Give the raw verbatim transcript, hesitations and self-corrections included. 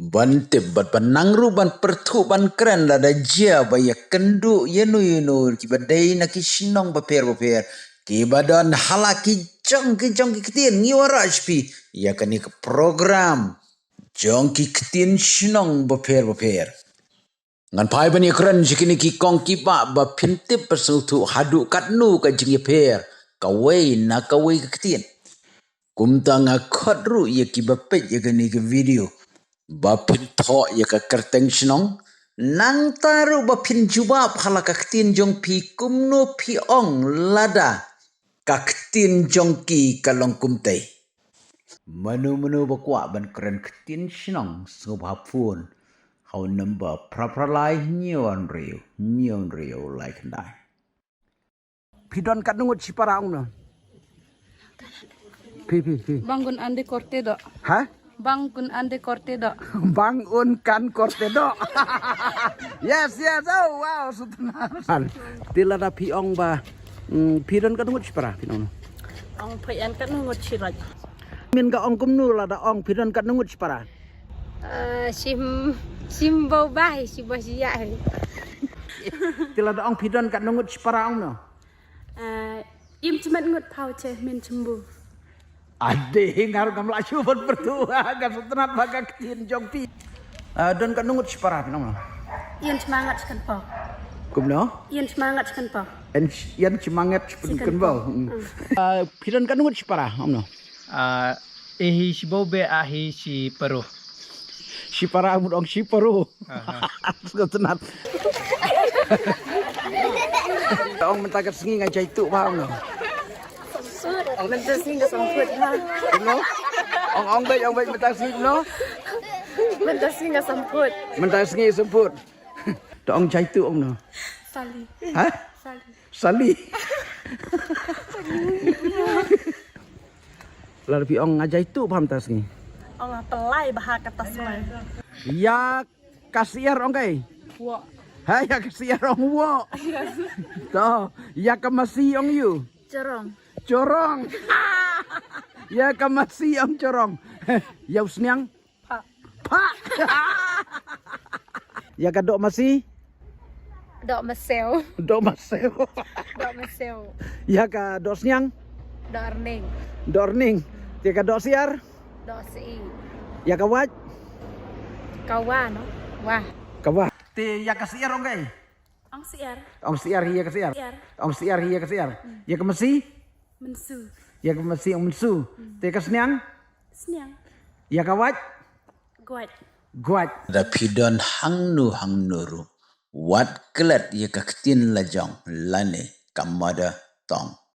Ban tip bad ban nang ruh ban pyrthuh ban kren lada jia ba ïakynduh ïano ïano kiba dei na ki shnong bapher bapher, kiba don ha la ki jong ki jong ki ktien. Ngi wanrah sha phi ïa kane ka program jong ki ktien shnong bapher bapher. Ngan phai ban ïakren sha kine ki kong ki bah ba phin tip ba sngewthuh haduh katno ka jingïapher kawei na kawei ka ktien. Kumta nga khot ruh ïa kiba peit ïa kane ka video ba phin thoh ïa ka kyrteng shnong, nangta ruh ba phin jubab ha la ka ktien jong phi kumno phi ong lada ka ktien jong ki ka long kumtei. Mano mano ba kwah ban kren ktien shnong, sngewbha phone ha u number phra phra lai hynñiew hynriew hynñiew hynriew lai khyndai. Phi don katno ngut shipara, ong no? Phi, phi, phi. Bang un ande korte do. Ha? Bang un ande korte do. Bang un kan korte do. Yes, yes. Oh, wow, sutnar. Te lada phi ong ba, mm, phi don katno ngut shipara, phi ong no? Ong phi don katno ngut shiroj. Min ka ong kumno lada ong phi don katno ngut shipara? Ah, shim, shim bau bai, shi bau shi ya. Te lada ong phi don katno ngut shipara, ong no? Ah, im chimat ngut pau che min chimbu. Ade, ngar ngam lah shu ban pyrthuh, nga sngewtynnat ba ka ktien jong phi. Ah, don katno ngut shipara, phi ong no? Ïan chimangat chikan pau. Kumno? Ïan chimangat chikan pau. Ïan chimangat chikan pau. Hmm. Ah, phi don katno ngut shipara, ong no? Ah, eh hi shi bau be, ah hi shi paru. Shipara mut ong shi paru. Aha. Sngewtynnat. Ong mynta ka sngi nga jai tuh bha, ong no? Mynta sngi nga sangput bha. Kumno? Ong, ong beit, ong beit mynta sngi kumno? Mynta sngi nga sangput. Mynta sngi sangput. To ong jai tuh, ong no? Sali. Ha? Sali. Sali. Lada phi ong nga jai tuh bha mynta sngi. Ong nga pynlait bha kata sngewbha. Ïa ka syiar ong kai? Wok. Ha, ïa ka syiar ong wok. To, ïa ka masi ong ïu? Chorong. Chorong. Ïa ka masi ong chorong. Ïa u sniang? Pha. Pha. Ïa ka doh masi? Doh masew. Doh masew. Doh masew. Ïa ka doh sniang? Doh rning. Doh rning. Te ka doh syiar? Doh syiar. Ïa ka wait? Ka wa, no? Wa. Ka wa. Te ïa ka syiar ong kai? Ong syiar. Ong syiar hi ïa ka syiar. Syiar. Ong syiar hi ïa ka syiar. Hmm. Ïa ka masi? Mynsu. Ïa ka masi ong mynsu. Hmm. Te ka sniang? Sniang. Ïa ka wait? Gwait. Gwait. Lada phi don hangno hangno ruh, wat klet ïa ka ktien la jong lane ka mother tongue.